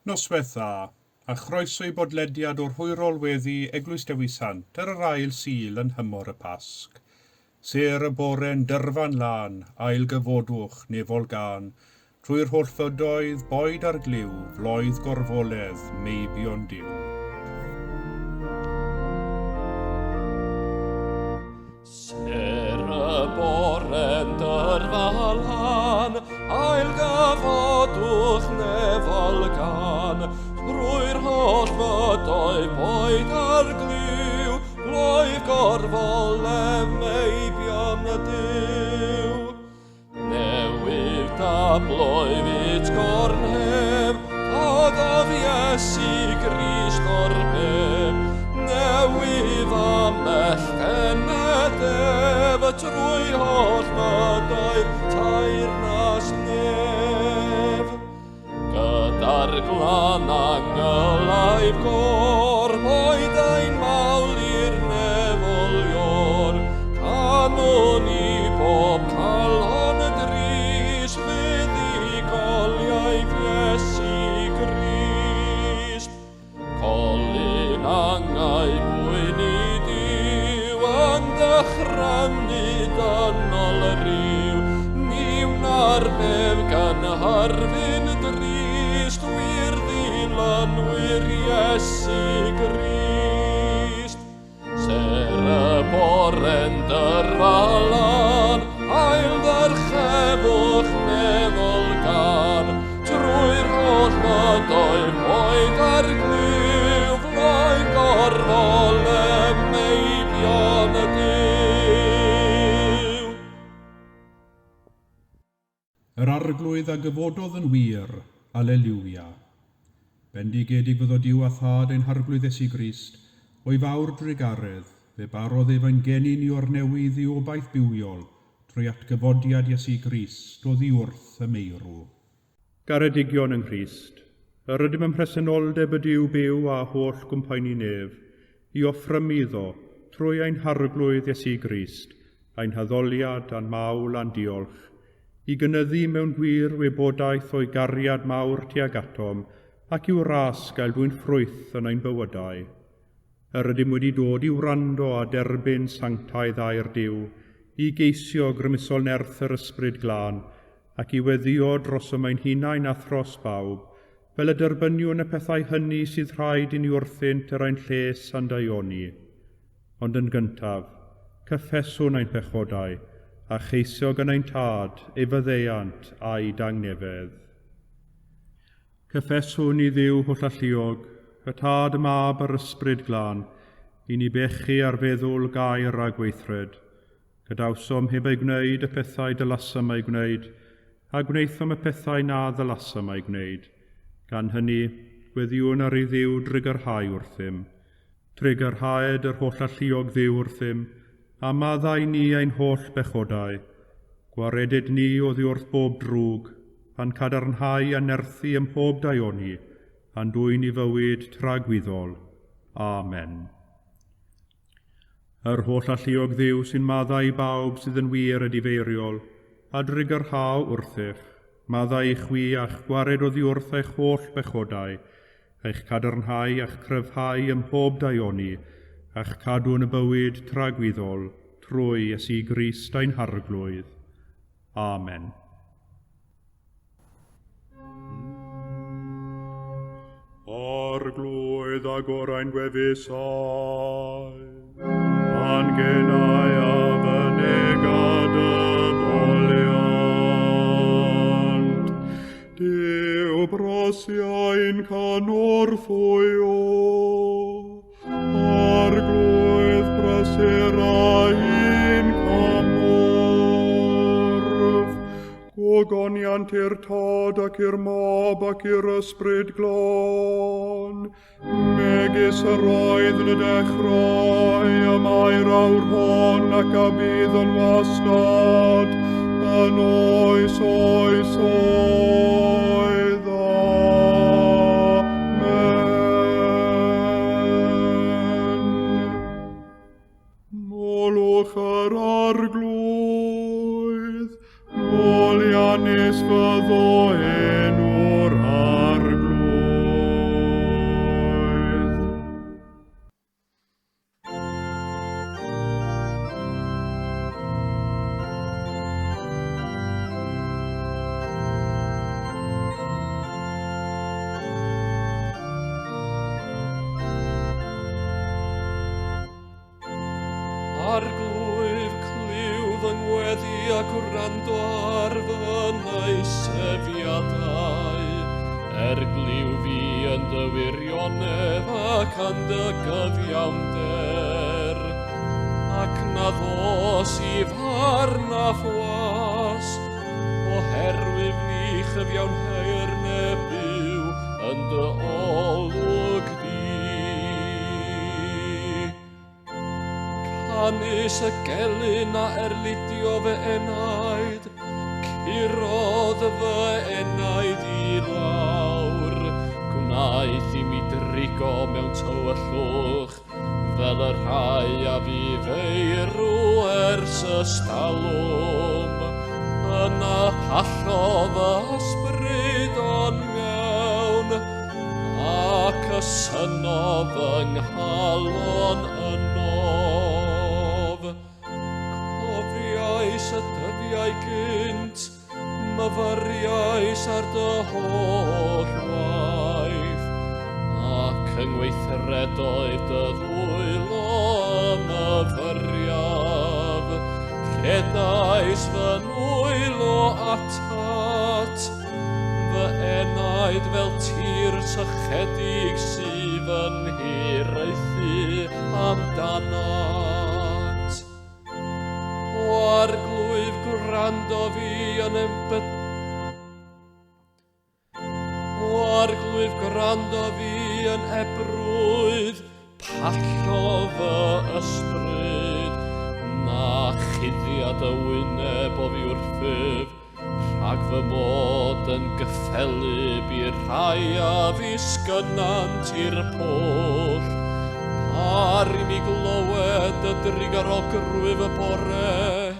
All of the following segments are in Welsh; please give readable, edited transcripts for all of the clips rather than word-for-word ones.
Noswaith dda, a chroeso i bodlediad o'r hwyrol weddi Eglwys Dewi Sant ar yr ail Sul yn nhymor y Pasg. Sêr y bore'n dyrfan lân, ailgyfodwch, nefol gân, trwy'r holl fydoedd, boed ar glyw, floedd gorfoledd, meibion Duw. Ser y bore'n dyrfa lan, ailgyfodwch nefol gan, trwy'r holl fydoedd boed ar glyw, bloedd gorfoledd meibion y Duw. Newydd da bloedd it gornhef, cododd Iesu Grist o'r bedd. Newydd a melltened ef, trwy holl fydoedd teyrnas nef. Gyda'r glan angylaidd gôr, boed ein mawl i'r nefol iôr. Canwn i bob calon drist, fuddugoliaeth Iesu Grist. Colyn angau mwyn i Duw yn dychrynu dynol ryw. Ni wna'r bedd gynhyrfyn drist, wir ddilynwyr Iesu Grist. Ser y bore'n dyrfa lan, ailddyrchefwch nefol gan, trwy'r holl fydoedd boed ar glyw, flaen gorfoledd meibion y Duw. Yr Arglwydd a gyfododd yn wir, Aleliwia. Bendigedig fyddo Duw a Thad ein Harglwydd Iesu Grist, o'i fawr drugaredd, fe barodd ef ein geni ni o'r newydd i obaith bywiol, trwy atgyfodiad Iesu Grist oddi wrth y meirw. Garedigion yng Nghrist, yr ydym ym mhresenoldeb y Duw byw a holl gwmpaeni nef, i offrymu iddo, trwy ein Harglwydd Iesu Grist, ein haddoliad a'n mawl a'n diolch, i gynyddu mewn gwir wybodaeth o'i gariad mawr tuag atom ac i'w ras gael dwyn ffrwyth yn ein bywydau. Yr ydym wedi dod i wrando a derbyn sanctaidd air Duw, i geisio grymusol nerth yr Ysbryd Glân, ac i weddïo drosom ein hunain a thros bawb, fel y derbyniwn y pethau hynny sydd rhaid i ni wrthynt er ein lles a'n daioni. Ond yn gyntaf, cyffeswn ein pechodau, a cheisio gan ein Tad ei faddeuant a'i dangnefedd. Cyffeswn i Dduw hollalluog, y Tad, y Mab a'r Ysbryd Glân, i ni bechu ar feddwl, gair a gweithred. Gadawsom heb eu gwneud y pethau dylasom eu gwneud, a gwnaethom y pethau na ddylasom eu gwneud. Gan hynny, gweddïwn ar i Dduw drugarhau wrthym. Trugarhaed yr Hollalluog Dduw wrthym, a maddau ni ein holl bechodau. Gwareded ni oddi wrth bob drwg, a'n cadarnhau a nerthu ym mhob daioni, a'n dwyn i fywyd tragwyddol. Amen. Yr Hollalluog Dduw sy'n maddau i bawb sydd yn wir edifeiriol, a drugarhau wrthych, maddau i chwi a'ch gwared oddi wrth eich holl bechodau, eich cadarnhau a'ch cryfhau ym mhob daioni, a'ch cadw yn y bywyd tragwyddol, trwy Iesu Grist ein Harglwydd. Amen. Arglwydd agor ein gwefusau, a'n genau a fynega dy foliant. Duw brosiau'n cynorthwyo, Arglwydd brysur ein cymorth. Gogoniant i'r Tad ac i'r Mab ac i'r Ysbryd Glân, megis yr oedd yn y dechrau, y mae'r awr hon ac a bydd yn wastad, yn oes oes oedd. Amen. Molwch yr Arglwydd, moliannus fyddo enw'r Arglwydd. Yn dy wirionedd ac yn dy gyfiawnder, ac na ddos i farn a thwas, oherwydd ni chyfiawnheir neb byw yn dy olwg di. Canys y gelyn a erlidio fy enaid, curodd fy enaid i lawr. Gwnaeth i mi drigo mewn tywyllwch, fel y rhai a fu feirw ers ystalwm. Yna pallodd fy ysbryd o'n mewn, ac y synodd fy nghalon ynof. Cofiais y dyddiau gynt, myfyriais ar dy holl waith, ac yng ngweithredoedd dy ddwylo myfyriaf. Rhedais fy nwylo atat, fy enaid fel tir sychedig sydd yn hiraethu amdanat. O Arglwydd, gwrando fi yn embyd... O Arglwydd, gwrando fi yn ebrwydd, pallo fy ysbryd, na chuddia dy wyneb oddi wrthyf, rhag fy mod yn gyffelyb i'r rhai a ddisgynnant i'r pwll. Par i mi glywed dy drugarogrwydd y bore,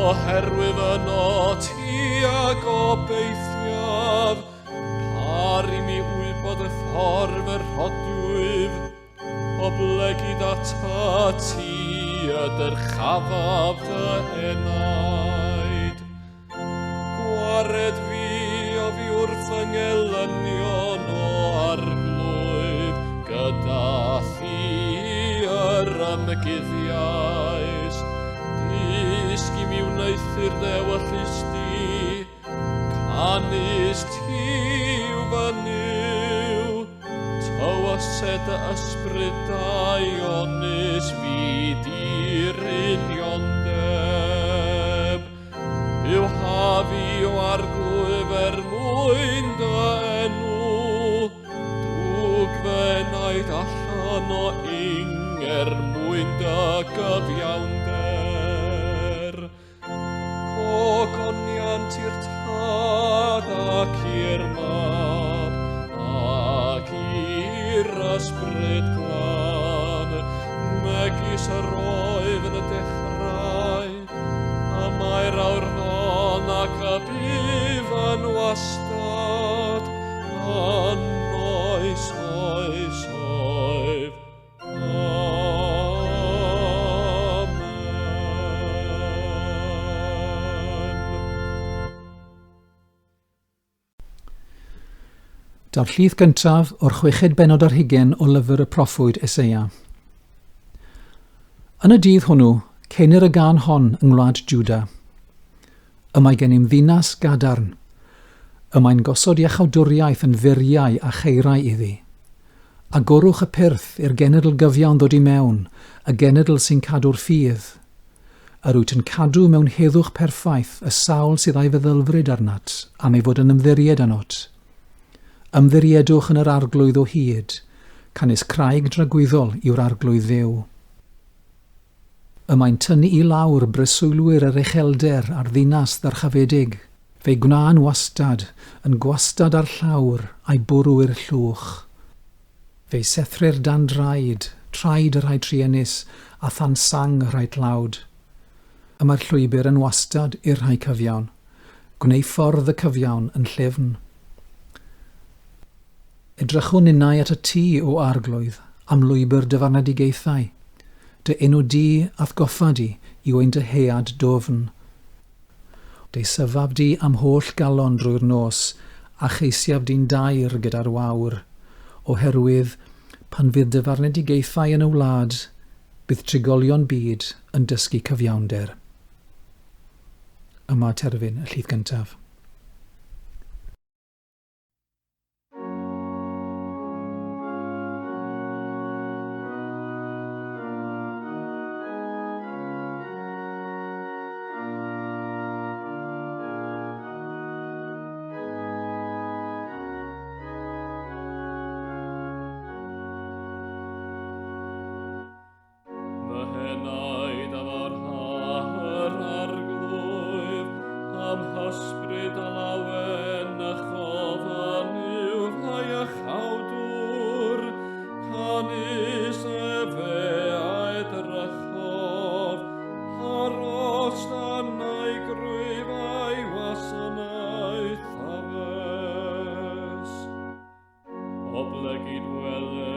oherwydd yno ti a gobeithiaf. Par i mi wybod y ffordd y rhodiwyf, oblegid atat ti y dyrchafaf fy enaid. Gwared fi oddi wrth fy ngelynion, o Arglwydd, gyda thi yr ymguddiais. Dysg i mi wneuthur ddewellys di, canys ti yw fy Nuw. Tywysed dy ysbryd daionus fi di'r uniondeb. Bywha fi, o Arglwydd, er mwyn dy enw. Dwg fy enaid allan o ing er mwyn dy gyfiawnder. Gogoniant i'r Tad ac i'r Mab ac i'r Ysbryd Glân, megis yr oedd yn y dechrau, y mae'r awr hon ac y bydd yn wastad, yn oes oesoedd. Amen. Darllith gyntaf o'r chweched bennod ar hugain o lyfr y proffwyd Eseia. Yn y dydd hwnnw, cenir y gân hon yng ngwlad Jwda. Y mae gennym ddinas gadarn. Y mae'n gosod iachawdwriaeth yn furiau a chaerau iddi. Agorwch y pyrth i'r genedl gyfiawn ddod i mewn, y genedl sy'n cadw'r ffydd. Yr wyt yn cadw mewn heddwch perffaith y sawl sydd â'i feddylfryd arnat, am ei fod yn ymddiried ynot. Ymddiriedwch yn yr Arglwydd o hyd, canys craig dragwyddol yw'r Arglwydd Dduw. Y mae'n tynnu i lawr breswylwyr yr uchelder a'r ddinas ddyrchafedig. Fe'i gwna'n wastad, yn gwastad â'r llawr, a'i bwrw i'r llwch. Fe'i sethrir dan draed, traed y rhai truenus, a than sang y rhai tlawd. Y mae'r llwybr yn wastad i'r rhai cyfiawn. Gwnei ffordd y cyfiawn yn llyfn. Edrychwn ninnau at y tŷ, O Arglwydd, am lwybr dy farnedigaethau. Dy enw di a'th goffa di yw ein dyhead dwfn. Deisyfaf di a'm holl galon drwy'r nos, a cheisiaf di'n daer gyda'r wawr, oherwydd, pan fydd dy farnedigaethau yn y wlad, bydd trigolion byd yn dysgu cyfiawnder. Yma terfyn y llith gyntaf. Oblegid wele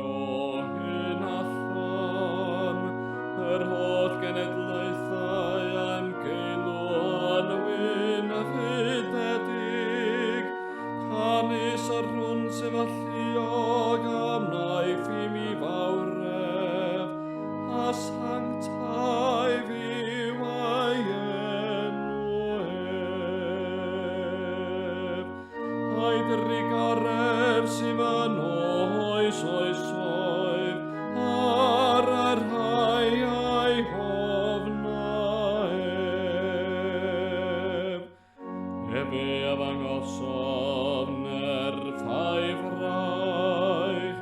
o hyn allan yr holl genedlaethau am geilw yn wynfydedig, canys yr hwn sydd alluog a wnaeth i mi fawredd, a sanctaidd yw ei enw ef. A'i drugaredd sydd yn oes oesoedd ar y rhai a'i hofna ef. Efe a ddangosodd nerth a'i fraich,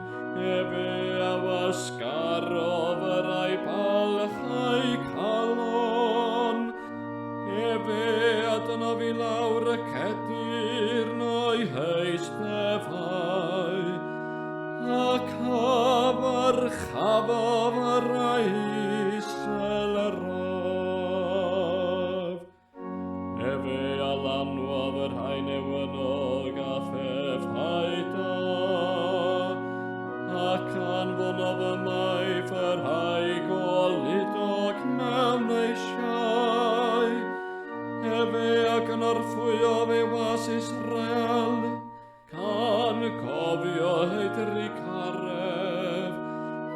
efe a wasgarodd yr a'i balch a'i calon, efe a dynodd i lawr y cedyrn o'i heisteddfau, ac a ddyrchafodd yr a'i isel eraf. Efe a lanwodd y rhai newynog a phethau da, ac anfonodd ymaith y rhai goludog mewn eisiau. Efe a gynorthwyodd ei was Israel, gan gofio ei drugaredd,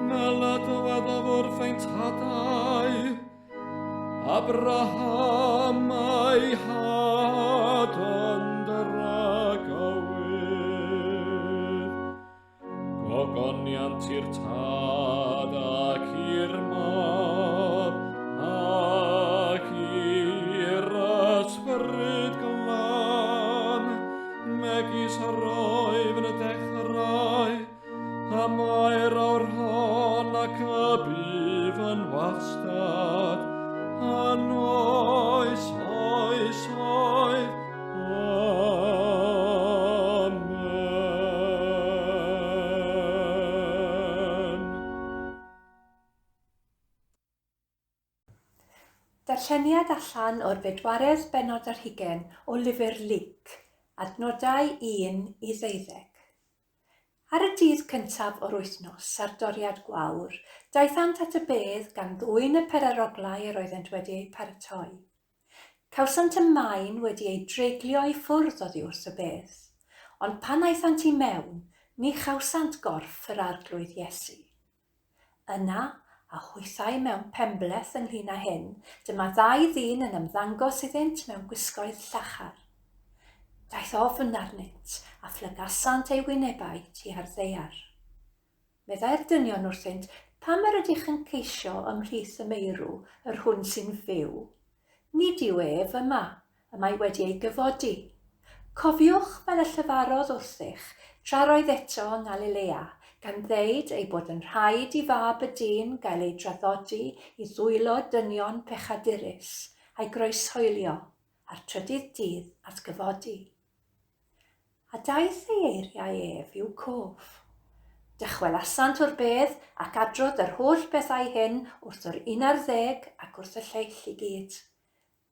fel y dywedodd wrth ein tadau, Abraham a'i had yn dragywydd. Gogoniant i'r Tad ac i'r Mab ac i'r Ysbryd Glân, megis yr oedd yn y dechrau, y mae'r awr hon ac y bydd yn wastad, yn oes oesoedd. Amen. Darlleniad allan o'r bedwaredd bennod ar hugain o lyfr Luc, adnodau 1 i ddeuddeg. Ar y dydd cyntaf o'r wythnos, ar doriad gwawr, daethant at y bedd gan ddwyn y peraroglau yr oeddent wedi eu paratoi. Cawsant y maen wedi ei dreiglio i ffwrdd oddi wrth y bedd, ond pan aethant i mewn, ni chawsant gorff yr Arglwydd Iesu. Yna, a hwythau mewn penbleth ynglŷn â hyn, dyma ddau ddyn yn ymddangos iddynt mewn gwisgoedd llachar. Daeth ofn arnynt, a phlygasant eu wynebau tua'r ddaear. Meddai'r dynion wrthynt, Pam yr ydych yn ceisio ymhlith y meirw yr hwn sy'n fyw? Nid yw ef yma, y mae wedi ei gyfodi. Cofiwch fel y llefarodd wrthych tra'r oedd eto yng Ngalilea, gan ddeud ei bod yn rhaid i Fab y Dyn gael ei draddodi i ddwylo dynion pechadurus, a'i groeshoelio, a'r trydydd dydd atgyfodi. A daeth ei eiriau ef i'w cof. Dychwelasant o'r bedd ac adrodd yr holl bethau hyn wrth yr unarddeg ac wrth y lleill i gyd.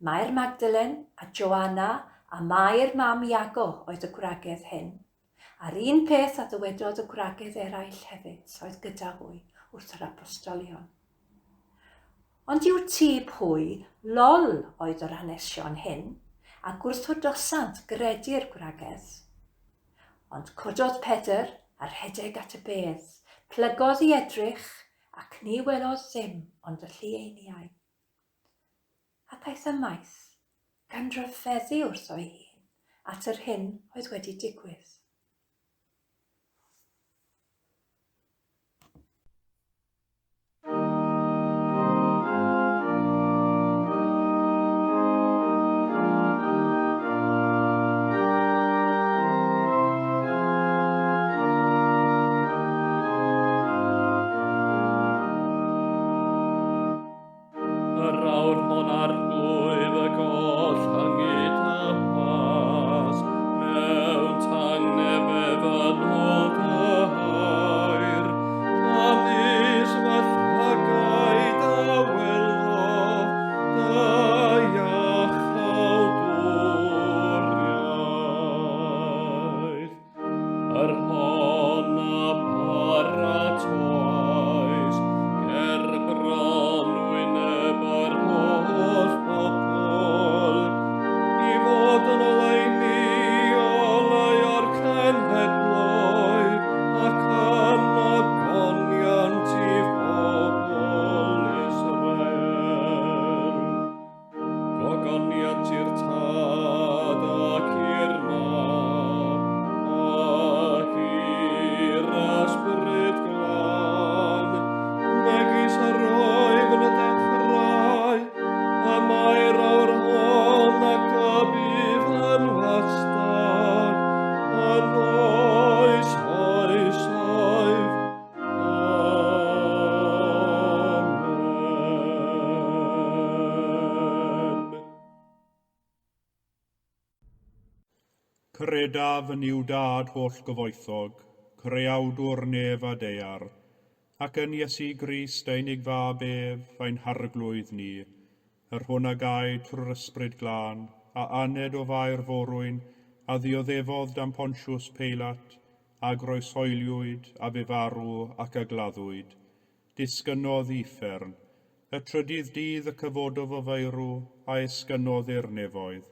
Mair Magdalen, a Joanna, a Mair mam Iago oedd y gwragedd hyn. A'r un peth a ddywedodd y gwragedd eraill hefyd oedd gyda hwy wrth yr apostolion. Ond i'w tyb hwy, lol oedd yr hanesion hyn, a gwrthodosant gredu'r gwragedd. Ond cododd Pedr a rhedeg at y bedd, plygodd i edrych, ac ni welodd ddim ond y llieiniau. Ac aeth ymaith, gan ryfeddu wrtho'i hun at yr hyn oedd wedi digwydd. Yr awr hon Arglwydd y gollyngu tapas, mewn tangnefedd yn ôl dy air, canys fy llygaid a welodd dy iachawdwriaeth. Yr hon Credaf yn Nuw Dad holl gyfoethog, creawdwr nef a daear, ac yn Iesu Grist ei unig fab ef, ein harglwydd ni, yr hwn a gaed trwy'r Ysbryd Glân, a aned o Fair Forwyn, a ddioddefodd dan Pontius Peilat, a groeshoeliwyd, a fu farw, ac a gladdwyd. Disgynnodd i uffern. Y trydydd dydd y cyfododd o feirw, a esgynnodd i'r nefoedd.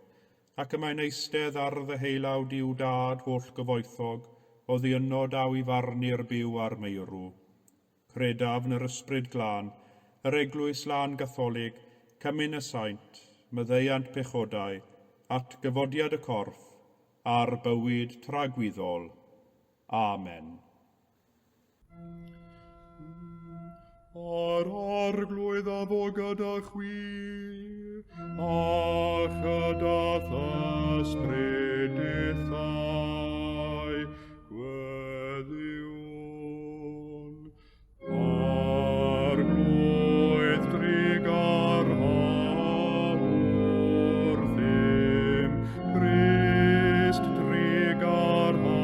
Ac y mae'n eistedd ar ddeheulaw Duw Dad holl gyfoethog, oddi yno daw i farnu'r byw a'r meirw. Credaf yn yr Ysbryd Glân, yr Eglwys Lân Gatholig, Cymun y Saint, maddeuant pechodau, atgyfodiad y corff, a'r bywyd tragwyddol. Amen. A'r Arglwydd a fo gyda chwi, a chyda th'ysbryd dithau, gweddïwn. Arglwydd drugarha wrthym, Crist drugarha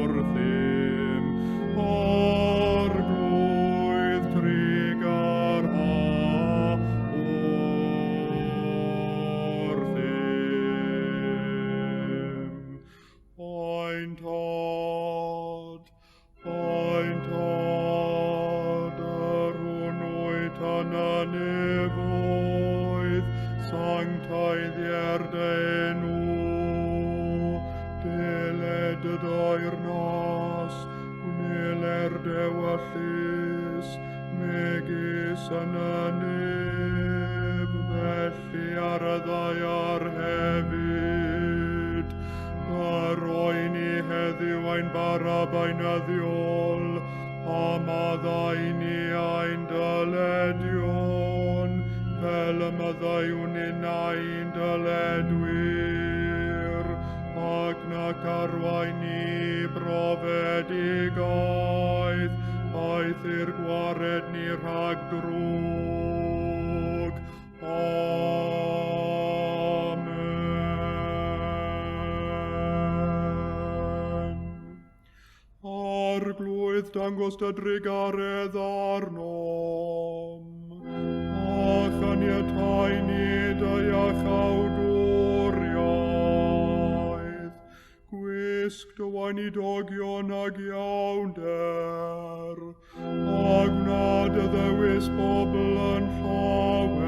wrthym, Arglwydd trugarha wrthym. Ein Tad, ein Tad, yr hwn wyt yn y nefoedd, sancteiddier dy enw, deled dy deyrnas, gwneler d'ewyllys, megis yn y nef, felly ar y ddaear hefyd. Rhoi ni heddiw ein bara beunyddiol, a maddau ni ein dyledion, fel y maddeuwn ninnau i'n dyledwyr, ac nac arwain ni i brofedigaeth, eithr gwared ni rhag drwg. Amen. Arglwydd, dangos dy drugaredd arnom, a chaniatáu ni dy iachawdwriaeth. Gwisg dy weinidogion ag iawnder, a gwna dy ddewis bobl yn llawen.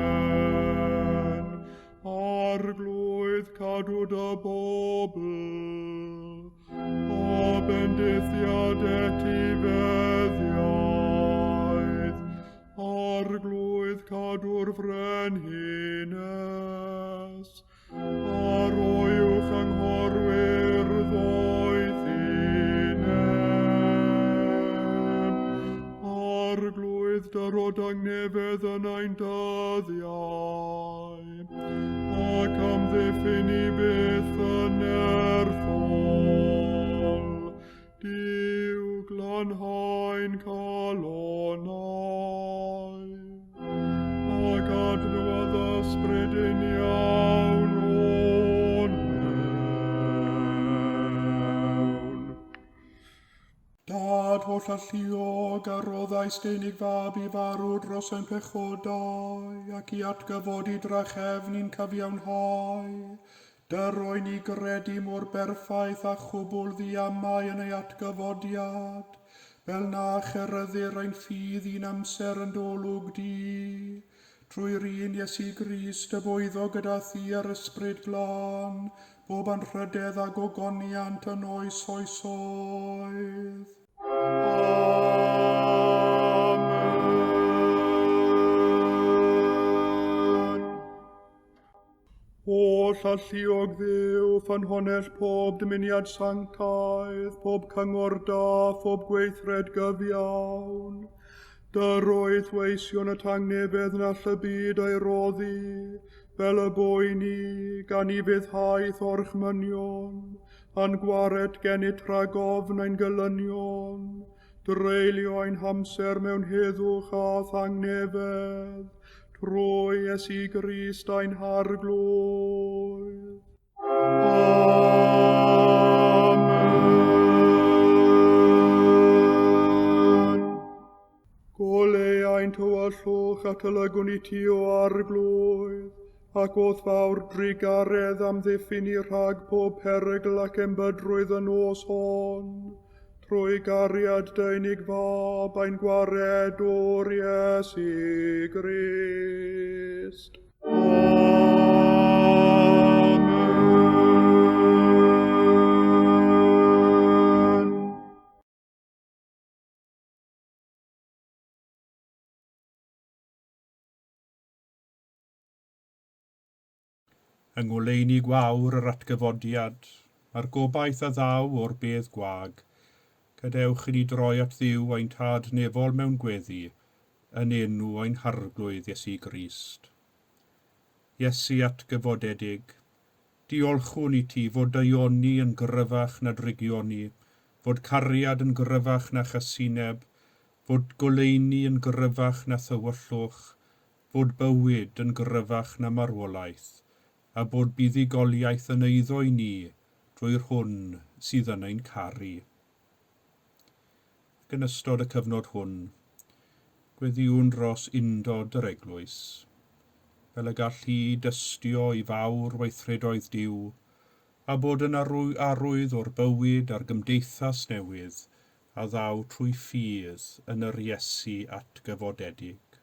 Arglwydd, cadw dy bobl, a bendithiad etifeddiaeth. Arglwydd, cadw'r frenhines, a rhoi i'w chynghorwyr ddoethineb. Arglwydd, dyro dangnefedd yn ein dyddiau, ac amddiffyn ni byth yn nerthol. Duw, glanhau'n calonnau, ac adnewyddu ysbryd uniawn o'n mewn. Dad holl alluog, a roddaist dy unig fab i farw dros ein pechodau, ac i atgyfodi drachefn i'n cyfiawnhau, Dyroi ni gredu mor berffaith a chwbl ddiamau yn ei atgyfodiad, fel na cheryddir ein ffydd un amser yn d'olwg di. Trwy'r un Iesu Grist y bo iddo gyda thi a'r Ysbryd Glân, bob anrhydedd a gogoniant yn oes oesoedd. Amen. Holl alluog Dduw, ffynhonnell pob dymuniad sanctaidd, pob cyngor da, phob gweithred gyfiawn. Dyroedd weision y tangnefedd na all y byd ei roddi, fel y bo i ni, gan ufuddhau i'th orchmynion, a'n gwared gennyt rhag ofn ein gelynion, dreulio ein hamser mewn heddwch a thangnefedd, trwy Iesu Grist ein Harglwydd. Amen. Goleuai'n tywyllwch at y lygwn i ti o arglwydd, ac o'th fawr drugaredd amddiffyn i rhag pob perygl ac embydrwydd y nos hon, trwy gariad dy unig fab ein gwaredwr Iesu Grist. Amen. Yng ngoleuni gwawr yr atgyfodiad, a'r gobaith a ddaw o'r bedd gwag, gadewch i ni droi at Dduw ein Tad nefol mewn gweddi, yn enw ein Harglwydd Iesu Grist. Iesu atgyfodedig, diolchwn i ti fod daioni yn gryfach na drygioni, fod cariad yn gryfach na chasineb, fod goleuni yn gryfach na thywyllwch, fod bywyd yn gryfach na marwolaeth, a bod buddugoliaeth yn eiddo i ni drwy'r hwn sydd yn ein caru. Ac yn ystod y cyfnod hwn, gweddïwn dros undod yr eglwys, fel y gall hi dystio i fawr weithredoedd Duw, a bod yn arwydd o'r bywyd a'r gymdeithas newydd a ddaw trwy ffydd yn yr Iesu atgyfodedig.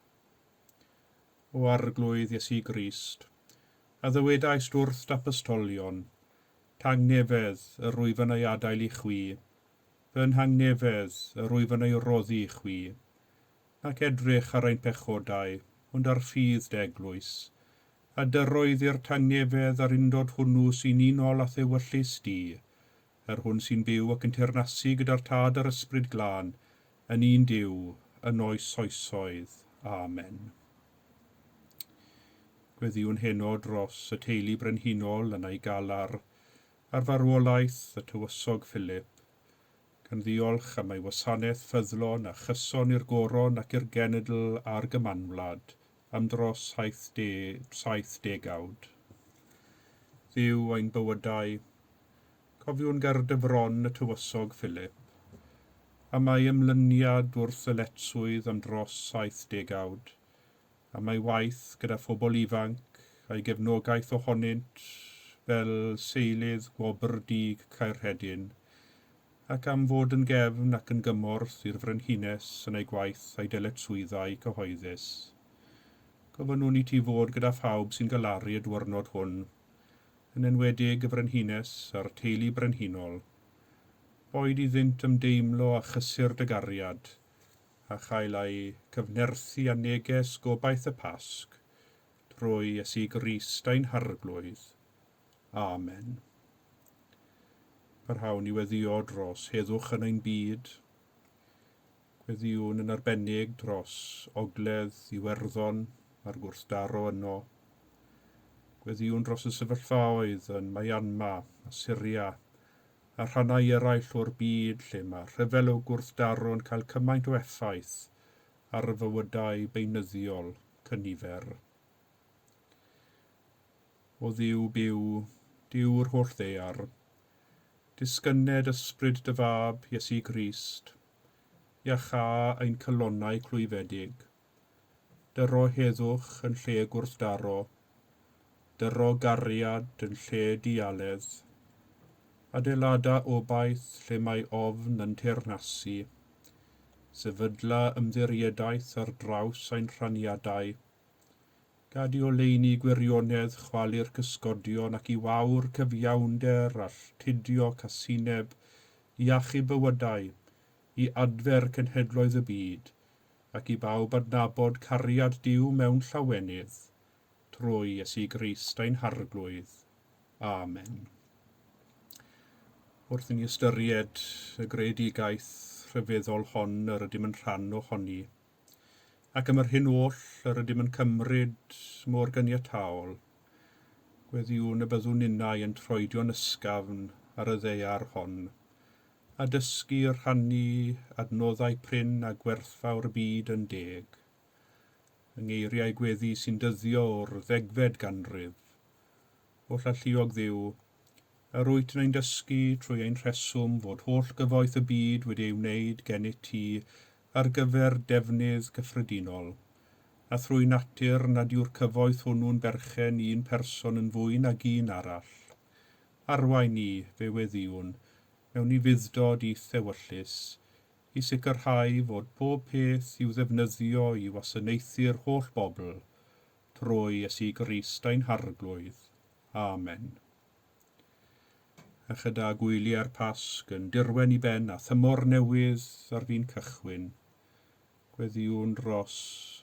O Arglwydd Iesu Grist, a ddywedaist wrth d'apostolion, tangnefedd yr wyf yn ei adael i chwi, fy nhangnefedd yr wyf yn ei roddi i chwi, ac edrych ar ein pechodau, ond ar ffydd dy eglwys, a dyroedd i'r tangnefedd a'r undod hwnnw sy'n unol â thewyllys di, yr hwn sy'n byw ac yn teyrnasu gyda'r Tad a'r Ysbryd Glân, yn un Duw, yn oes oesoedd. Amen. Gweddïwn heno dros y teulu brenhinol yn ei galar ar farwolaeth y tywysog Philip, gan ddiolch am ei wasanaeth ffyddlon a chyson i'r goron ac i'r genedl a'r gymanwlad am dros 70 degawd. Dduw ein bywydau, cofiwn ger dy fron y tywysog Philip, am ei ymlyniad wrth ddyletswydd am dros 70 degawd, am ei waith gyda phobl ifanc a'i gefnogaeth ohonynt fel seilydd gwobr Dug Caerhedyn, ac am fod yn gefn ac yn gymorth i'r frenhines yn ei gwaith a'i dyletswyddau cyhoeddus. Gofynnwn i ti fod gyda phawb sy'n galaru y diwrnod hwn, yn enwedig y frenhines a'r teulu brenhinol. Boed iddynt ymdeimlo a chysur dy gariad, a chael eu cyfnerthu â neges gobaith y Pasg, drwy Iesu Grist ein Harglwydd. Amen. Parhawn i weddïo dros heddwch yn ein byd. Gweddïwn yn arbennig dros ogledd Iwerddon a'r gwrthdaro yno. Gweddïwn dros y sefyllfaoedd yn Myanmar a Syria a rhannau eraill o'r byd lle mae rhyfel o gwrthdaro yn cael cymaint o effaith ar fywydau beunyddiol cynifer. O Dduw byw, Duw'r holl ddaear, disgynned ysbryd dy fab, Iesu Grist, iachâ ein calonnau clwyfedig. Dyro heddwch yn lle gwrthdaro, dyro gariad yn lle dialedd, adeilada obaith lle mae ofn yn teyrnasu, sefydla ymddiriedaeth ar draws ein rhaniadau, gad i oleuni gwirionedd chwalu'r cysgodion ac i wawr cyfiawnder alltudio casineb i achub bywydau, i adfer cenhedloedd y byd, ac i bawb adnabod cariad Duw mewn llawenydd, trwy Iesu Grist ein Harglwydd. Amen. Wrth i ni ystyried y greadigaeth rhyfeddol hon yr ydym yn rhan ohoni, ac am yr hyn oll yr ydym yn cymryd mor ganiataol, gweddïwn y byddwn ninnau yn troedio'n ysgafn ar y ddaear hon, a dysgu rhannu adnoddau prin a gwerthfawr y byd yn deg. Yng ngeiriau gweddi sy'n dyddio o'r ddegfed ganrif, Holl alluog Dduw, Yr wyt yn ein dysgu trwy ein rheswm fod holl gyfoeth y byd wedi ei wneud gennyt ti ar gyfer defnydd cyffredinol, a thrwy natur nad yw'r cyfoeth hwnnw'n berchen i un person yn fwy nag un arall. Arwain ni, fe weddïwn, mewn ufudd-dod i'th ewyllys, i sicrhau fod pob peth i'w ddefnyddio i wasanaethu'r holl bobl, trwy Iesu Grist ein Harglwydd. Amen. A chyda gwyliau'r Pasg yn dirwen i ben a thymor newydd ar fin cychwyn, gweddïwn dros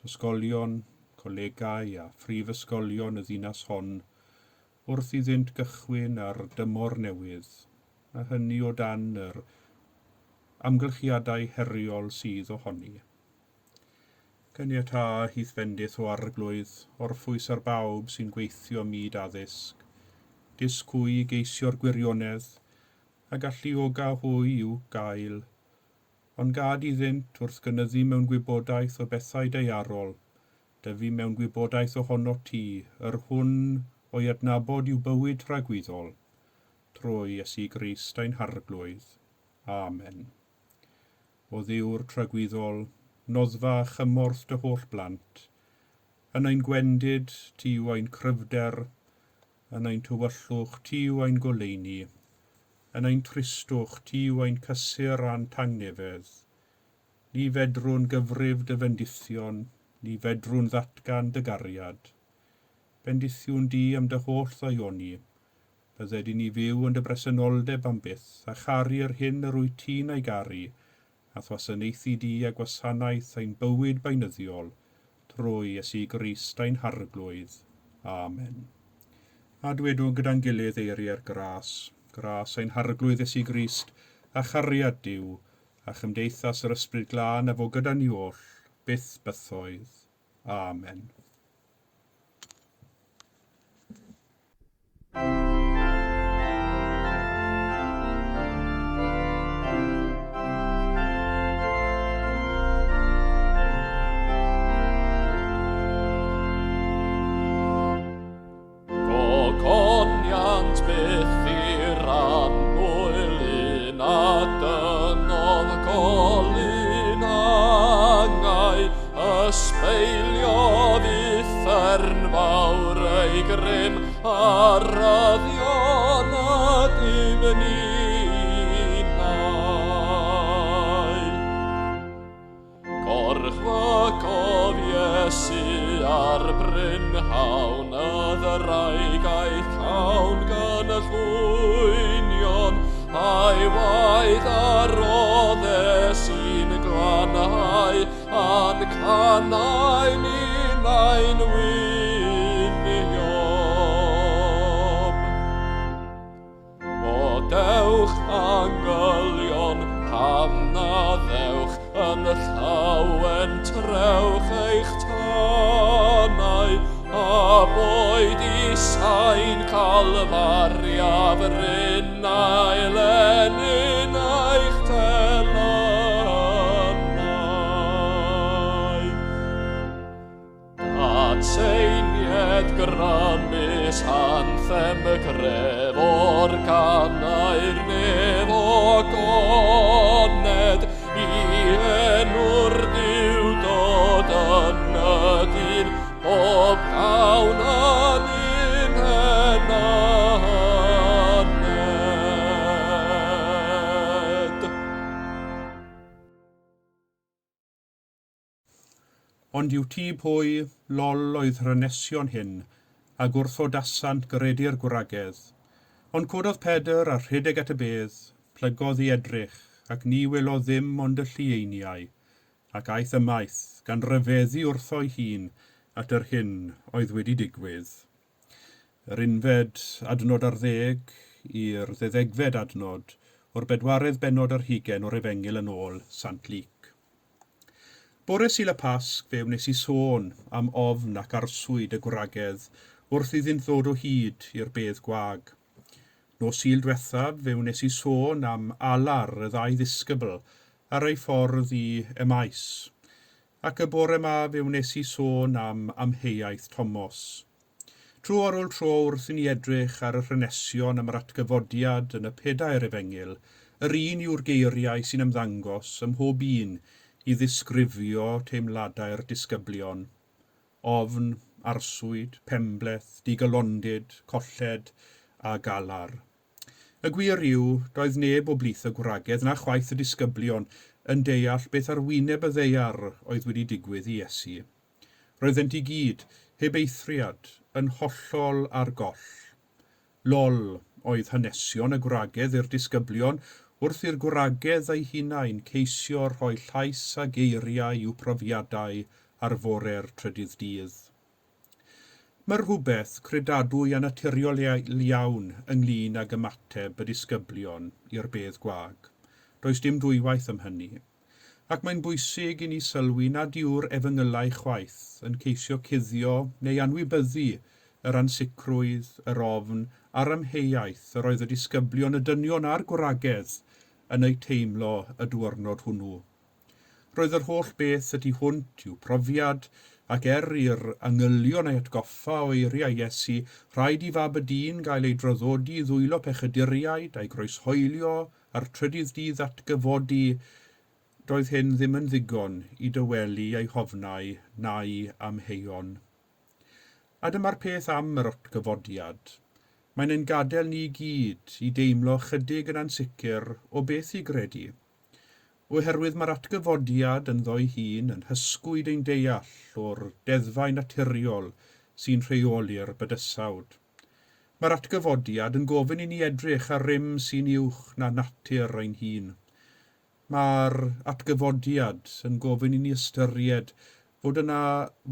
ysgolion, colegau a phrifysgolion y ddinas hon wrth iddynt gychwyn ar dymor newydd, a hynny o dan yr amgylchiadau heriol sydd ohoni. Caniatâ i'th fendith, o Arglwydd, orffwys ar bawb sy'n gweithio myd addysg. Dysg hwy i geisio'r gwirionedd, a galluoga hwy i'w gael. Ond gad iddynt, wrth gynyddu mewn gwybodaeth o bethau daearol, dyfu mewn gwybodaeth ohonot ti, yr hwn o'i adnabod yw bywyd tragwyddol, trwy Iesu Grist ein Harglwydd. Amen. O Dduw'r tragwyddol, noddfa a chymorth dy holl blant, yn ein gwendid, ti yw ein cryfder, yn ein tywyllwch, ti yw ein goleuni, yn ein tristwch, ti yw ein cysur a'n tangnefedd. Ni fedrwn gyfrif dy fendithion, ni fedrwn ddatgan dy gariad. Bendithiwn di am dy holl ddaioni, Bydded i ni fyw yn dy bresenoldeb am byth, a charu yr hyn yr wyt ti'n ei garu, a'th wasanaethu di a gwasanaeth ein bywyd beunyddiol, trwy Iesu Grist ein Harglwydd. Amen. A dwedwn gyda'n gilydd eiriau'r gras, gras ein Harglwydd Iesu Grist, a chariad Duw, a chymdeithas yr Ysbryd Glân a fo gyda ni oll, byth bythoedd. Amen. Gogoniant byth i'r annwyl un a dynodd golyn angau, ysbeiliodd uffern fawr ei grym, a raddion a dim ninnau. Gorchfygodd Iesu ar brynhawn y ddraig a'i llawn gan y llwynion, a'i waith a roddes i'n glanhau, a'n canau ninnau'n wynion. O dewch angylion, pam na ddewch yn llawen trewch eich tanau, a boed i sain Calfaria fryn ail ennyn eich telynau. Atseinied grymus anthem y gref o'r ganau'r nef o goned i enw'r Duwdod yn y dyn pob dawn yn un henaned. Ond i'w tŷ pwy, lol oedd yr hanesion hyn, a gwrthodasant gredu'r gwragedd. Ond cododd Pedr a rhedeg at y bedd, plygodd i edrych, ac ni welodd ddim ond y llieiniau, ac aeth ymaith, gan ryfeddu wrtho'i hun at yr hyn oedd wedi digwydd. Yr unfed adnod ar ddeg i'r ddeuddegfed adnod o'r bedwaredd bennod ar hugain o'r Efengyl yn ôl Sant Luc. Bore Sul y Pasg fe wnes i sôn am ofn ac arswyd y gwragedd wrth iddynt ddod o hyd i'r bedd gwag. Nos Sul dwethaf fe wnes i sôn am alar y ddau ddisgybl ar eu ffordd i Emaus. Ac y bore 'ma fe wnes i sôn am amheuaeth Tomos. Tro ar ôl tro wrth i ni edrych ar yr hanesion am yr atgyfodiad yn y pedair efengyl, yr un yw'r geiriau sy'n ymddangos ym mhob un i ddisgrifio teimladau'r disgyblion. Ofn, arswyd, penbleth, digalondid, colled a galar. Y gwir yw, doedd neb o blith y gwragedd na chwaith y disgyblion yn deall beth ar wyneb y ddaear oedd wedi digwydd i Iesu. Roeddent i gyd, heb eithriad, yn hollol ar goll. Lol oedd hanesion y gwragedd i'r disgyblion wrth i'r gwragedd eu hunain ceisio rhoi llais a geiriau i'w profiadau ar fore'r trydydd dydd. Mae rhywbeth credadwy a naturiol iawn ynglŷn ag ymateb y disgyblion i'r bedd gwag. Does dim dwywaith am hynny. Ac mae'n bwysig i ni sylwi nad yw'r efengylau chwaith yn ceisio cuddio neu anwybyddu yr ansicrwydd, yr ofn a'r amheuaeth yr oedd y disgyblion, y dynion a'r gwragedd, yn eu teimlo y diwrnod hwnnw. Roedd yr holl beth y tu hwnt i'w profiad, ac er i'r angylion ei atgoffa o eiriau Iesu, rhaid i Fab y Dyn gael ei draddodi i ddwylo pechaduriaid a'i groeshoelio a'r trydydd dydd atgyfodi, doedd hyn ddim yn ddigon i dawelu ei hofnau na'i amheuon. A dyma'r peth am yr atgyfodiad. Mae'n ein gadael ni i gyd i deimlo chydig yn ansicr o beth i gredu. Oherwydd mae'r atgyfodiad ynddo'i hun yn hysgwyd ein deall o'r deddfau naturiol sy'n rheoli'r bydysawd. Mae'r atgyfodiad yn gofyn i ni edrych ar rym sy'n uwch na natur ein hun. Mae'r atgyfodiad yn gofyn i ni ystyried fod yna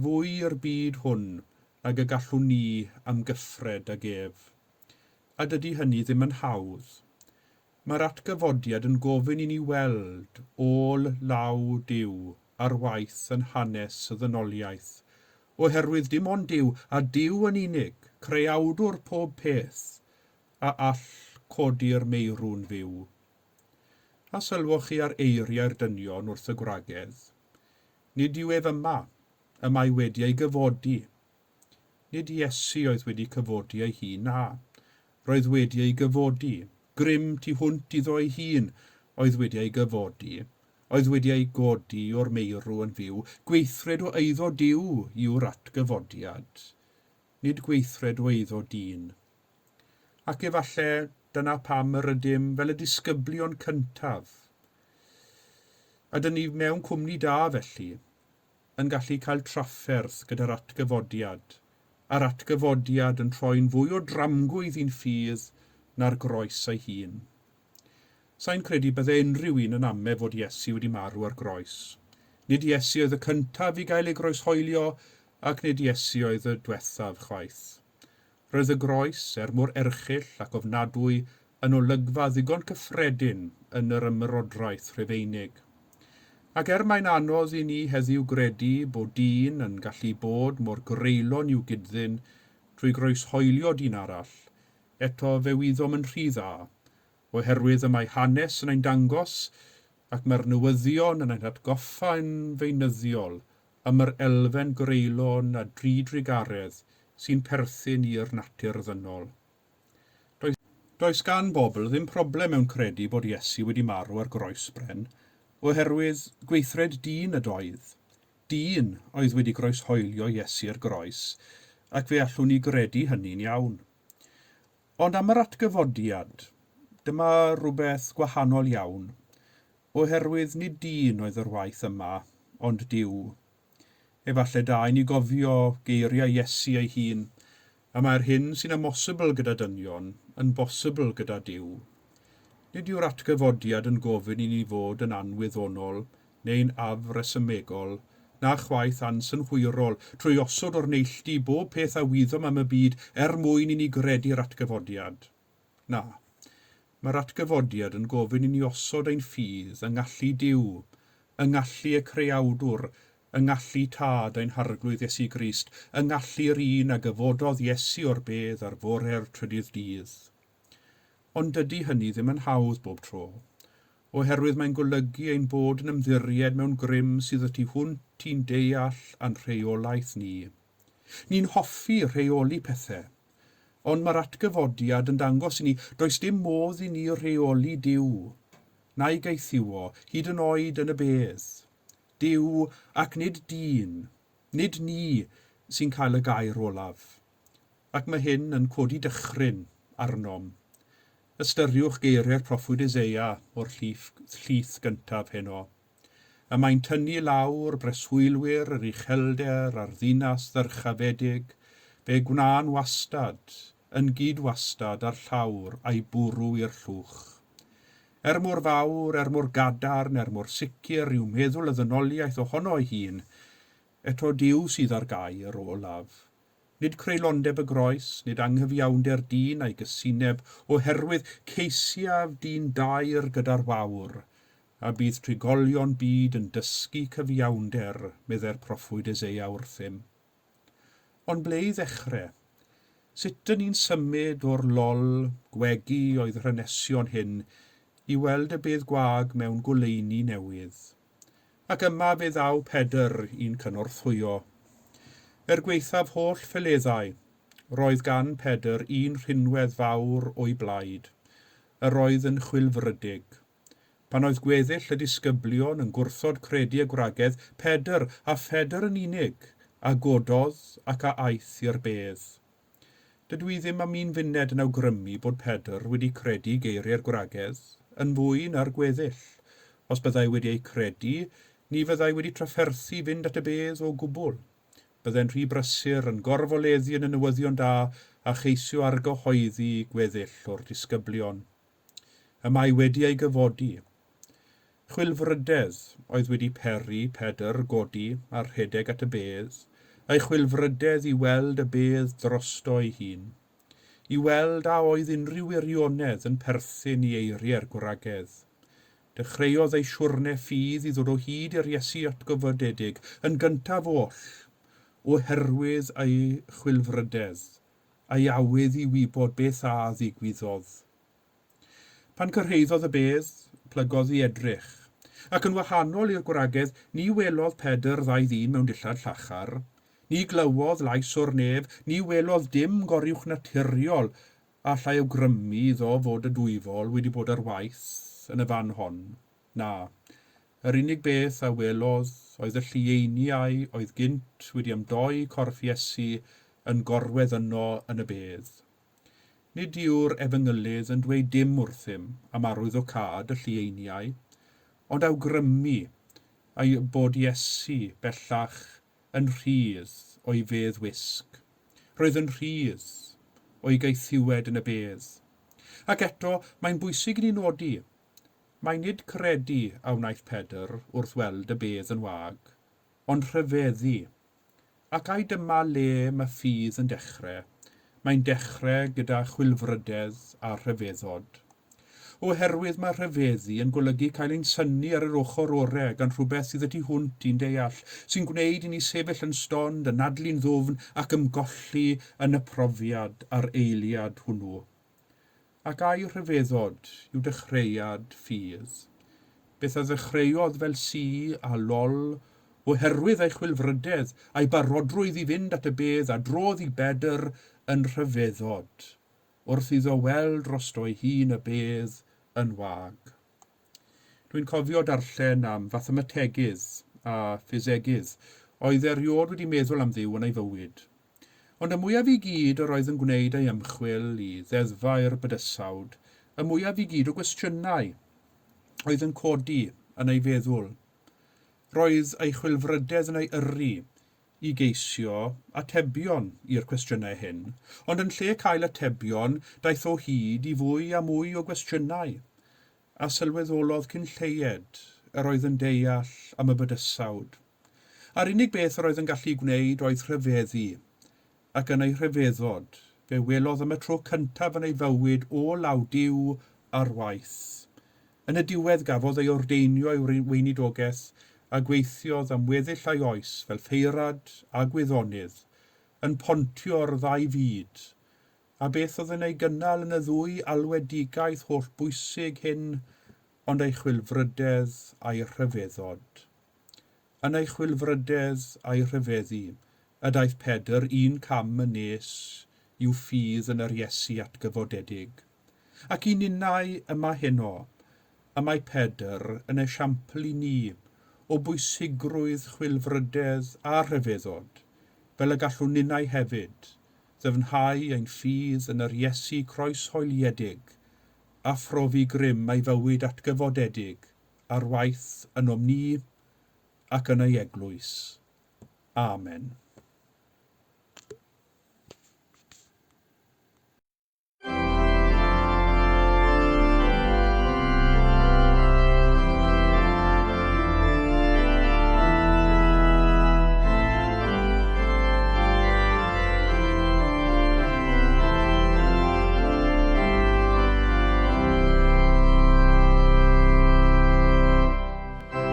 fwy i'r byd hwn nag y gallwn ni amgyffred ag ef. A dydy hynny ddim yn hawdd. Mae'r atgyfodiad yn gofyn i ni weld ôl law Duw ar waith yn hanes y ddynoliaeth, oherwydd dim ond Duw, a Duw yn unig, creawdwr pob peth, a all codi'r meirw'n fyw. A sylwoch chi ar eiriau'r dynion wrth y gwragedd? Nid yw ef yma, y mae wedi ei gyfodi. Nid Iesu oedd wedi cyfodi ei hun, na, roedd wedi ei gyfodi. Grym tu hwnt iddo ei hun oedd wedi ei gyfodi, oedd wedi ei godi o'r meirw yn fyw, gweithred o eiddo Duw yw'r atgyfodiad, nid gweithred o eiddo dyn. Ac efallai dyna pam yr ydym fel y disgyblion cyntaf. A dyn ni mewn cwmni da felly, yn gallu cael trafferth gyda'r atgyfodiad, a'r atgyfodiad yn troi'n fwy o dramgwydd i'n ffydd na'r groes ei hun. Sa i'n credu bydde unrhyw un yn ame fod Iesu wedi marw ar groes. Nid Iesu oedd y cyntaf i gael ei groeshoelio, ac nid Iesu oedd y dwethaf chwaith. Roedd y groes, er mor erchyll ac ofnadwy, yn olygfa ddigon cyffredin yn yr ymerodraeth Rhufeinig. Ac er mae'n anodd i ni heddiw gredu bod dyn yn gallu bod mor greulon i'w gyd-ddyn trwy groeshoelio dyn arall, Eto fe wyddom yn rhy dda, oherwydd y mae hanes yn ein dangos, ac mae'r newyddion yn ein hatgoffa yn feunyddiol am yr elfen greulon a dri-drugaredd sy'n perthyn i'r natur ddynol. Does, does gan bobl ddim problem mewn credu bod Iesu wedi marw ar groes bren, oherwydd gweithred dyn ydoedd. Dyn oedd wedi groeshoelio Iesu ar groes, ac fe allwn ni gredu hynny'n iawn. Ond am yr atgyfodiad, dyma rywbeth gwahanol iawn, oherwydd nid dyn oedd yr waith yma, ond Duw. Efallai da i ni gofio geiriau Iesu ei hun, a mae'r hyn sy'n amhosibl gyda dynion yn bosibl gyda Duw. Nid yw'r atgyfodiad yn gofyn i ni fod yn anwyddonol neu'n afresymegol, na chwaith ansynhwyrol, trwy osod o'r neilltu bob peth a wyddom am y byd er mwyn i ni gredu'r atgyfodiad. Na. Mae'r atgyfodiad yn gofyn i ni osod ein ffydd yng ngallu Duw, yng ngallu y Creawdwr, yng ngallu Tad ein Harglwydd Iesu Grist, yng ngallu'r un a gyfododd Iesu o'r bedd ar fore'r trydydd dydd. Ond dydy hynny ddim yn hawdd bob tro. Oherwydd mae'n golygu ein bod yn ymddiried mewn grym sydd y tu hwnt i'n deall a'n rheolaeth ni. Ni'n hoffi rheoli pethau, ond mae'r atgyfodiad yn dangos i ni does dim modd i ni rheoli Duw, na'i gaethiwo, hyd yn oed yn y bedd. Duw ac nid dyn, nid ni sy'n cael y gair olaf. Ac mae hyn yn codi dychryn arnom. Ystyriwch geiriau'r proffwyd Eseia o'r llith, llith gyntaf heno. Y mae'n tynnu lawr breswylwyr yr uchelder a'r ddinas ddyrchafedig, fe gwna'n wastad, yn gyd-wastad â'r llawr a'i bwrw i'r llwch. Er mor fawr, er mor gadarn, er mor sicr yw meddwl y ddynoliaeth ohono ei hun, eto Duw sydd â'r gair olaf. Nid creulondeb y groes, nid anghyfiawnder dyn a'i gysineb, oherwydd ceisiaf dyn daer gyda'r wawr, a bydd trigolion byd yn dysgu cyfiawnder, meddai'r proffwyd Eseia wrthym. Ond ble i ddechrau? Sut dyn ni'n symud o'r lol gwegi oedd yr hanesion hyn i weld y bedd gwag mewn goleuni newydd? Ac yma fe ddaw Pedr i'n cynorthwyo. Er gwaethaf holl ffeleddau, roedd gan Pedr un rhinwedd fawr o'i blaid. Yr oedd yn chwilfrydig. Pan oedd gweddill y disgyblion yn gwrthod credu y gwragedd, Pedr, a Phedr yn unig, a gododd ac a aeth i'r bedd. Dydw i ddim am un funed yn awgrymu bod Pedr wedi credu geiriau'r gwragedd yn fwy na'r gweddill. Os byddai wedi eu credu, ni fyddai wedi trafferthu fynd at y bedd o gwbl. Byddai'n rhy brysur yn gorfoleddu yn y newyddion da a cheisio argyhoeddi gweddill o'r disgyblion. Y mae wedi ei gyfodi. Chwilfrydedd oedd wedi peri Pedr godi a rhedeg at y bedd, ei chwilfrydedd i weld y bedd drosto ei hun, i weld a oedd unrhyw wirionedd yn perthyn i eiriau'r gwragedd. Dechreuodd ei siwrne ffydd i ddod o hyd i'r Iesu atgyfodedig yn gyntaf oll, oherwydd ei chwilfrydedd, a'i awydd i wybod beth a ddigwyddodd. Pan cyrhaeddodd y bedd, plygodd i edrych. Ac yn wahanol i'r gwragedd, ni welodd Pedr ddau ddyn mewn dillad llachar. Ni glywodd lais o'r nef, ni welodd dim goruwchnaturiol a allai awgrymu iddo fod y dwyfol wedi bod ar waith yn y fan hon. Na, yr unig beth a welodd oedd y llieiniau oedd gynt wedi ymdoi corff Iesu yn gorwedd yno yn y bedd. Nid yw'r Efengylydd yn dweud dim wrthym am arwyddocâd y llieiniau, ond awgrymu ei bod Iesu bellach yn rhydd o'i fedd wisg. Roedd yn rhydd o'i gaethiwed yn y bedd. Ac eto, mae'n bwysig i ni nodi, mai nid credu a wnaeth Pedr wrth weld y bedd yn wag, ond rhyfeddu. Ac ai dyma le mae ffydd yn dechrau? Mae'n dechrau gyda chwilfrydedd a rhyfeddod. Oherwydd mae rhyfeddu yn golygu cael ein synnu ar yr ochr orau gan rhywbeth sydd y tu hwnt i'n deall, sy'n gwneud i ni sefyll yn stond, anadlu'n ddwfn ac ymgolli yn y profiad a'r eiliad hwnnw. Ac ai rhyfeddod yw dechreuad ffydd? Beth a ddechreuodd fel si a lol oherwydd ei chwilfrydedd a'i barodrwydd i fynd at y bedd a drodd i Bedr yn rhyfeddod wrth iddo weld drosto'i hun y bedd yn wag. Dwi'n cofio darllen am fathemategydd a ffisegydd oedd erioed wedi meddwl am Dduw yn ei fywyd. Ond y mwyaf i gyd yr oedd yn gwneud ei ymchwil i ddeddfau'r bydysawd, y mwyaf i gyd o gwestiynau oedd yn codi yn ei feddwl. Roedd ei chwilfrydedd yn ei yrru i geisio atebion i'r cwestiynau hyn, ond yn lle cael atebion, daeth o hyd i fwy a mwy o gwestiynau, a sylweddolodd cyn lleied yr oedd yn deall am y bydysawd. A'r unig beth yr oedd yn gallu gwneud oedd rhyfeddu, ac yn ei rhyfeddod, fe welodd am y tro cyntaf yn ei fywyd o law Duw ar waith. Yn y diwedd gafodd ei ordeinio i'w weinidogaeth a gweithiodd am weddill ei oes fel ffeirad a gwyddonydd, yn pontio'r ddau fyd. A beth oedd yn ei gynnal yn y ddwy alwedigaeth hollbwysig hyn ond ei chwilfrydedd a'i rhyfeddod? Yn ei chwilfrydedd a'i rhyfeddu, A daeth Pedr un cam yn nes i'w ffydd yn yr Iesu atgyfodedig. Ac i ninnau yma heno, y mae Pedr yn esiampl i ni o bwysigrwydd chwilfrydedd a rhyfeddod, fel y gallwn ninnau hefyd ddyfnhau ein ffydd yn yr Iesu croeshoeliedig a phrofi grym ei fywyd atgyfodedig ar waith ynom ni ac yn ei eglwys. Amen.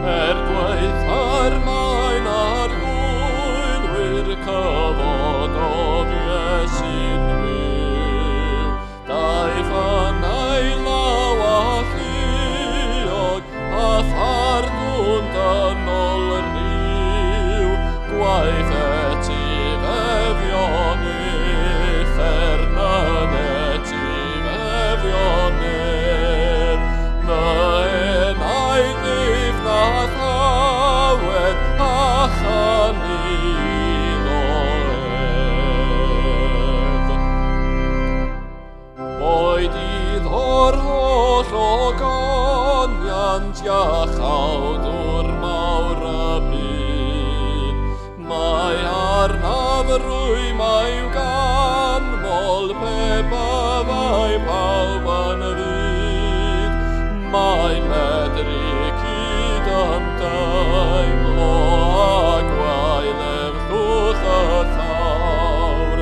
Er gwaetha'r maen arglwydd wir cyfododd Iesu'n fyw. Daeth yn ei law alluog a phardwn dynol ryw. Gwaith etifeddion uffern yn etifeddion nef. Fy enaid ddydd na thawed a chanu iddo ef. Boed iddo'r holl ogoniant iachawdwr mawr y byd. Mae arnaf rwym i'w ganmol pe byddai pawb yn y fyd. Mae'n medru cydymdeimlo â gwael ef llwch y llawr,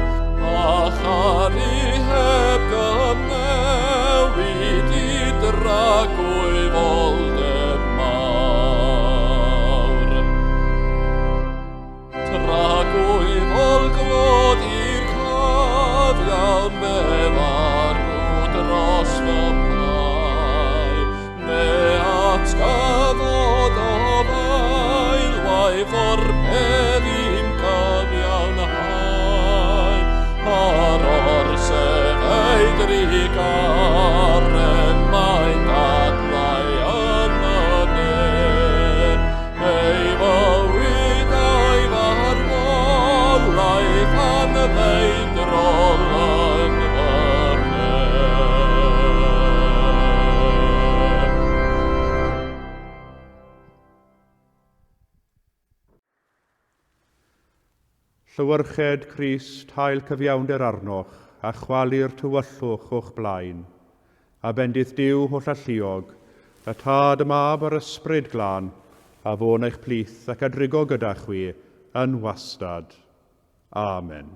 a charu heb gyfnewid i dragwyfoldeb mawr. Tragwyddol glod i'r cyfiawn fe farw dros fy mhai. Fe atgyfod o faelwaith o'r peth i'm cyfiawnhau. Ar orsedd ei drugaredd mae'n dadlau yn y ne. Ei fywyd a'i farwolaeth anfeidrol yn fy lle. Llewyrched Crist, hael cyfiawnder arnoch, a chwalu'r tywyllwch o'ch blaen. A bendith Duw holl alluog, y Tad, y Mab a'r Ysbryd Glân, a fo'n eich plith ac a drigo gyda chwi yn wastad. Amen.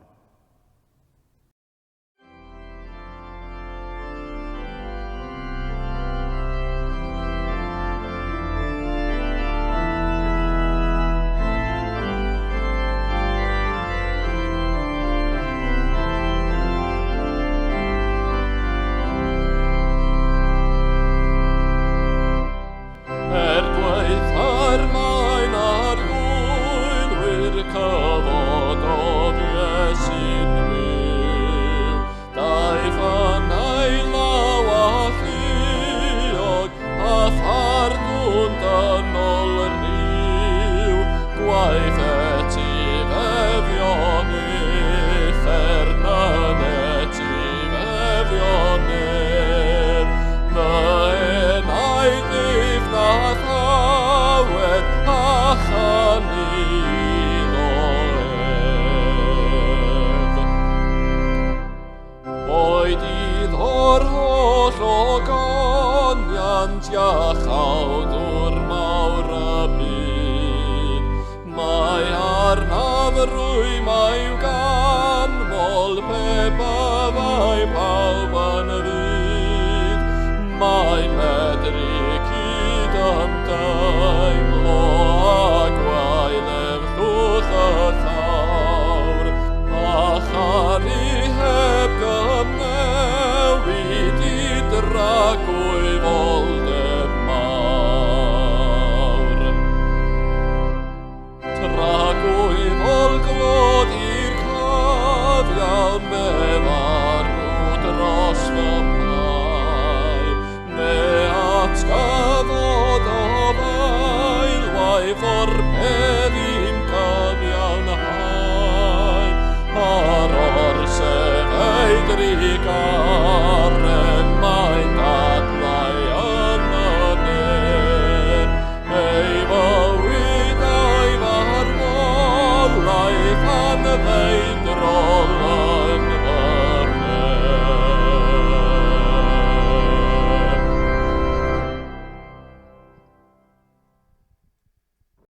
Er gwaetha'r maen arglwydd wir cyfododd Iesu'n fyw. Daeth yn ei law alluog a phardwn dynol ryw. Gwaith etifeddion uffern yn etifeddion nef. Fy enaid ddydd na thawed a chanu iddo ef. Boed iddo'r holl ogoniant iachawdwr mawr y byd. Mae arnaf rwym i'w ganmol pe byddai pawb yn y fyd. Mae'n medru cydymdeimlo â gwael ef llwch y llawr, a charu heb gyfnewid i dragwyfoldeb mawr. Tragwyddol glod ei drugaredd mae'n dadlau yn y ne. Ei fywyd a'i farwolaeth an feirw.